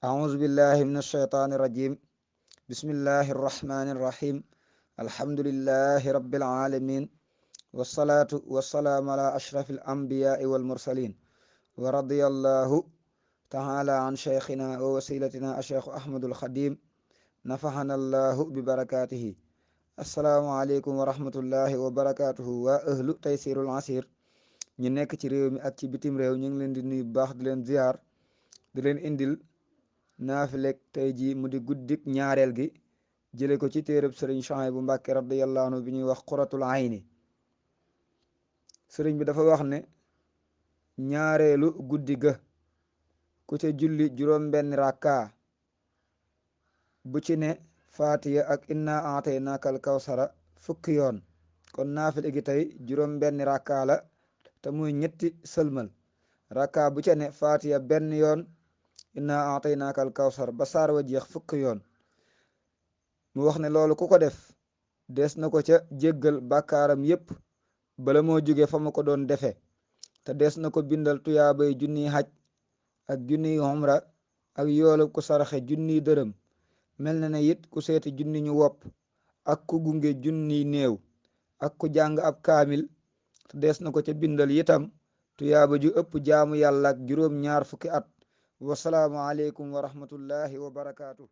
أعوذ بالله من الشيطان الرجيم. بسم الله الرحمن الرحيم. الحمد لله رب العالمين، والصلاة والسلام على أشرف الأنبياء والمرسلين، ورضي الله تعالى عن شيخنا ووسيلتنا الشيخ أحمد الخديم، نفعنا الله ببركاته. السلام عليكم ورحمة الله وبركاته. وأهل تيسير العسير ñu nekk ci réew mi ak ci bitim réew ñu ngi leen di nuyu bu baax di leen ziar di leen indil naafileeg tey jii mu di guddik ñaareel gi jële ko ci téereb sëriñ Suhaybu bu Mbàkke radiyallahu anhu bi ñuy wax Qurratul Ayni. sëriñ bi dafa wax ne ñaareelu guddi ga ku ca julli juróom benn rakka bu ci ne faatiya ak inna a'taynaakal kawsara fukki yoon. kon naafile gi tey juróom benn rakka la te muy ñetti sëlmal. rakka bu ca ne faatiya benn yoon, inna a'taynaaka al kawsar ba saar wa jeex fukki yoon. mu wax ne loolu ku ko def des na ko ca jéggal bàkkaaram yépp bala moo jóge fa mu ko doon defe, te des na ko bindal tuyaabay junniy xaj ak junniy umra ak yoolu ku saraxe junniy dërëm. mel na ne it ku seeti junni ñu wopp ak ku gunge junniy néew ak ku jàng ab kaamil, te des na ko ca bindal itam tuyaaba ju ëpp jaamu yàlla ak juróom ñaar fukki at. wasalaamu aleykum wa rahmatullahi wa barakaatu.